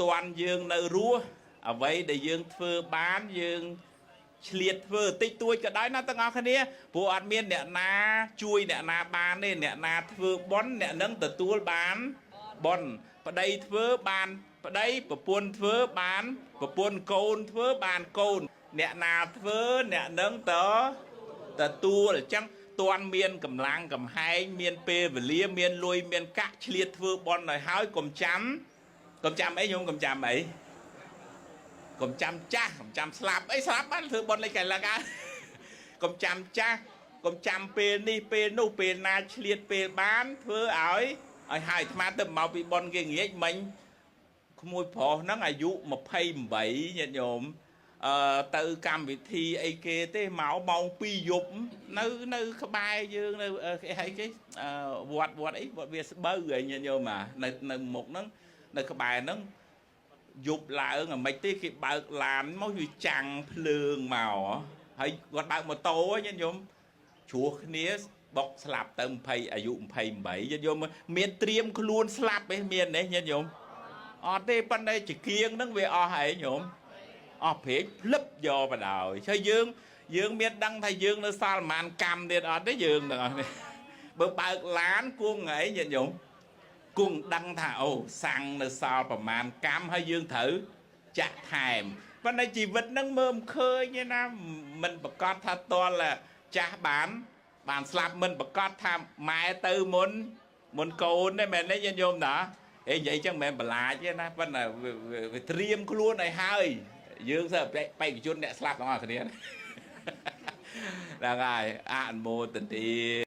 តាន់យើងនៅរស់អ្វីដែលយើងធ្វើបានយើងឆ្លៀតធ្វើតិចតួចក៏ដោយណាទាំងអស់គ្នាព្រោះអត់មានអ្នកណាជួយអ្នកណាបានទេអ្នកណាធ្វើបុណ្យអ្នកនឹងទទួលបានបុណ្យប្តីធ្វើបានប្តីប្រពន្ធធ្វើបានប្រពន្ធកូនធ្វើបានកូនអ្នកណាធ្វើអ្នកនឹងតទទួលអញ្ចឹងតាន់មានកម្លាំងកំហែងមានពេលវេលាមានលុយមានកាក់ឆ្លៀតធ្វើបុណ្យឲ្យហើយកុំចាំ កុំចាំអីញោមកុំចាំអីកុំចាំចាស់កុំចាំស្លាប់អីស្លាប់បានធ្វើបុណ្យលេខកែលឹកហើយកុំចាំចាស់កុំចាំពេលនេះពេលនោះពេលណាឆ្លៀតពេលបានធ្វើឲ្យឲ្យហើយអាត្មាទៅមកពីបុណ្យគេងាកមិញក្មួយប្រុសហ្នឹងអាយុ28ញាតិញោមអឺទៅកម្មវិធីអីគេទេមកម៉ោង2យប់នៅនៅក្បែរយើងនៅគេហៅគេអឺវត្តវត្តអីវត្តវាស្បូវហីញាតិញោមអានៅនៅមុខហ្នឹង នៅក្បែរហ្នឹងយប់ឡើងអាមិនទេគេបើកឡានមកវាចាំងភ្លើងមកហើយគាត់បើកម៉ូតូញាតិញោមជ្រោះគ្នាបុកស្លាប់ទៅ20អាយុ28ញាតិញោមមានត្រៀមខ្លួនស្លាប់ទេមានទេញាតិញោមអត់ទេប៉ុន្តែចង្គៀងហ្នឹងវាអស់ហើយញោមអស់ព្រេងភ្លឹបយកបដ ாய் ហើយយើងយើងមានដឹងថាយើងនៅសល់ប្រហែលកម្មទៀតអត់ទេយើងទាំងអស់នេះបើបើកឡានគង់អីញាតិញោម គង់ដឹងថាអូសាំងនៅសល់ប្រមាណកម្មហើយយើងត្រូវចាក់ថែមប៉ុន្តែជីវិតហ្នឹងមើលមិនឃើញទេណាមិនប្រកាសថាតលចាស់បាន បានស្លាប់មិនប្រកាសថាម៉ែទៅមុនមុនកូនទេមែនទេញាតិញោមណាអេនិយាយចឹងមិនមែនបន្លាចទេណាប៉ុន្តែវាត្រៀមខ្លួនឲ្យហើយយើងសើបេក្ខជនអ្នកស្លាប់ទាំងអស់គ្នាហ្នឹងហើយអនុមោទនា។